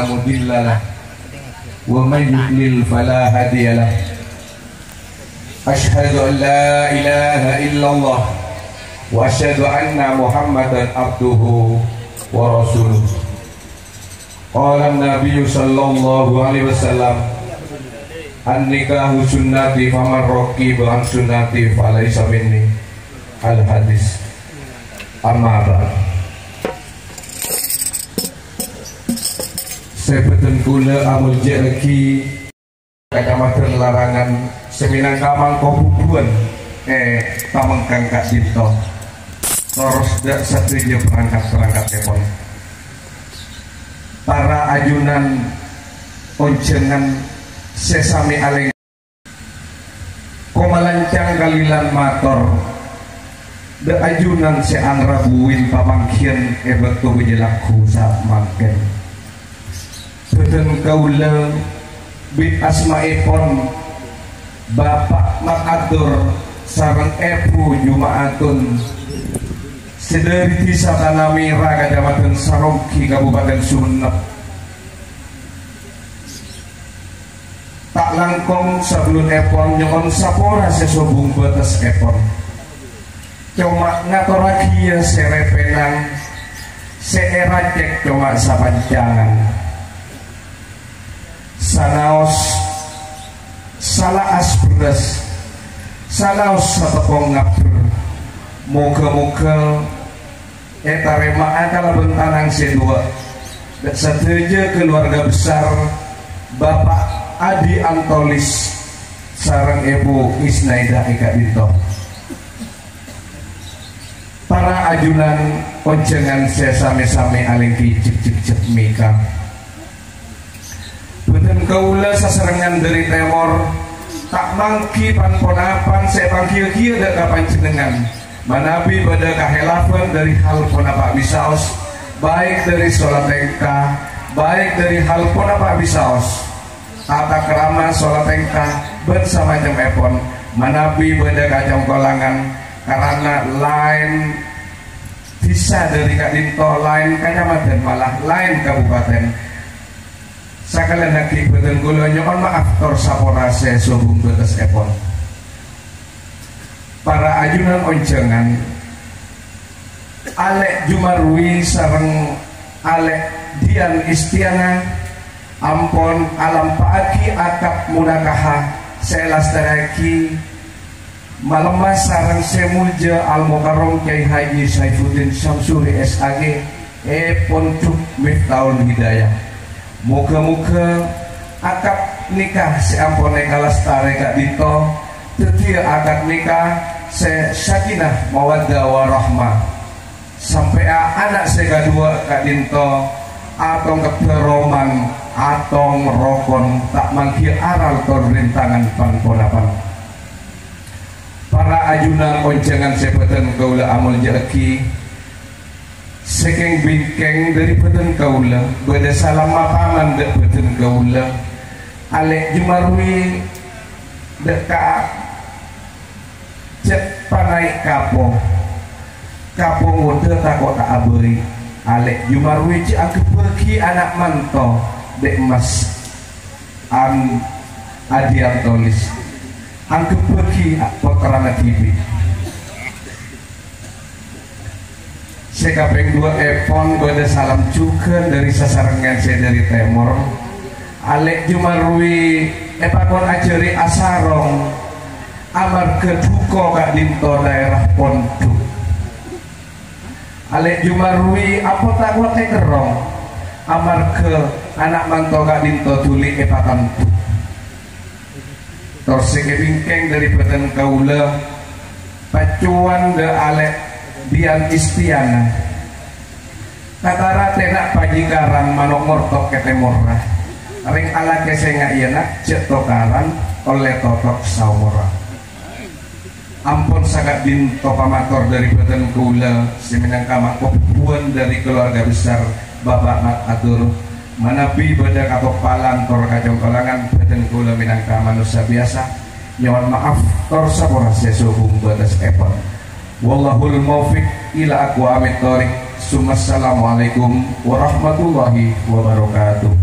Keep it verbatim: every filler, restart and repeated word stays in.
مضل له، فمن يضلل فلا هادي له. أشهد أن لا إله إلا الله، وأشهد أن محمدا عبده ورسوله. قال النبي صلى الله عليه وسلم: النكاح سنتي، فمن رغب عن سنتي فليس مني. الحديث. أما بعد. Sè bhâdhân kaulâ amoljâ'aghi Kacamatan Larangan sè mènangka mangko bubuwân è Pamengkang ka'dinto, toros dâ' sadhâjâ parangkat-parangkattèpon. Para ajunan onjhângan sè samè alèng. Komalancang kalilan mator, dâ' ajunan sè anrabuwin papanggiyân è bâkto bâjâ lagghu sa'at mangkèn. Bhâdhân kaulâ bi' asmaèpon Bapa' Mat Adur sareng Èbhu Juma'atun, sè dâri Dhisa Tanamèra, Kacamadhân Saronggi, Kabupaten Sumenep. Ta' langkong sabellunèpon nyo'on sapora sè sobung bâtessèpon. Coma ngatorraghiyâ sè rèpènang, sè èracèk coma sapancangan. Sanaos sala'as bherrâs, sanaos satepong ngabbher. Moghâ-moghâ ètarèma'a kalabân tanang sè duwâ', dâ' sadhâjâ kaluwarga besar Bapa' Adi Antolis sareng Èbhu Isnaida è ka'dinto. Para ajunan onjhângan sè samè-samè alèngghi jhep-jhep mèka. Bhâdhân kaulâ sasarengngan dâri tèmor, ta' mangghi pan-ponapan sè èpangghi-ghiya dâ' ka panjhennengngan, manabi bâdâ kahèlafan dâri hal ponapa bisaos, baik dâri sola tèngka, baik dâri hal ponapa bisaos, tata krama sola tèngka, bân samacemmèpon, manabi bâdâ kacongkolangan, karana laèn dhisa dâri ka'dinto, laèn kacamadhân, malah laèn kabupatèn. Sakalèyan aghi' bhâdhân kaulâ nyo'on ma'af tor sapora sè sobung bâtessèpon. Para ajunan onjhângan, Alè' Jumarwi sareng Alè' Dian Istiana ampon alampa'aghi akad munakaha sè èlastarèyaghi malemma sareng sè molja Al-Mukarram Kyai Haji Saifuddin Syamsuri, S A G, è Pondhuk Miftahul Hidayah. Moghâ-moghâ akad nikah sè ampon èkalastarè ka'dinto dhâddhiyâ akad nikah sè sakinah mawaddah warahmah. Sampèyan ana' sè kaduwâ' ka'dinto atongkeddhâ roman, atong rokon, ta' mangghi aral tor rintangan pan-ponapan. Para ajunan onjhângan sè bhâdhân kaulâ amolja'aghi, sè kèng-bingkèng dâri bhâdhân kaulâ, bâdâ salam mapaman dâ' bhâdhân kaulâ, Alè' Jumarwi dâ' ka Jhâ' panaè' kapo. Kapo ngodâ tako' ta' abâi. Alè' Jumarwi jhâ' angghebbhâghi ana' manto dâ' emmas an Adiantolis. Angghebbhâghi pottrana dhibi'. Sè kapèng duwâ'èpon bâdâ salam jhughân dâri sasarengngan sè dâri tèmor. Alè' Jumarwi èpakon ajhâri asarong amarghâ dhukâ ka'dinto dhaèra Pondhuk. Alè' Jumarwi apo tako' èkerrong amarghâ ana' manto ka'dinto dhuli èpatandhu. Tor sè kèbingkèng dâri bhâdhân kaulâ, paccowan dâ' Alè' Dian Istiana. Kataratèna pajikaran mano' mortok è tèmorra. Rèng alakè sènga' iyâ, na', jhâ' tokaran, ollè totok saomorra. Ampon saka'dinto pamator dâri bhâdhân kaulâ sè mènangka mangkobhubhuwân dâri kaluwarga besar Bapa' Mat Adur. Manabi bâdâ katoppalan tor kacongkolangan, bhâdhân kaulâ mènangka manossa biyasa nyo'on ma'af tor sapora sè sobung bâtessèpon. Wallahul muwaffiq ila aqwamit thoriq. Summa assalamualaikum warahmatullahi wabarakatuh.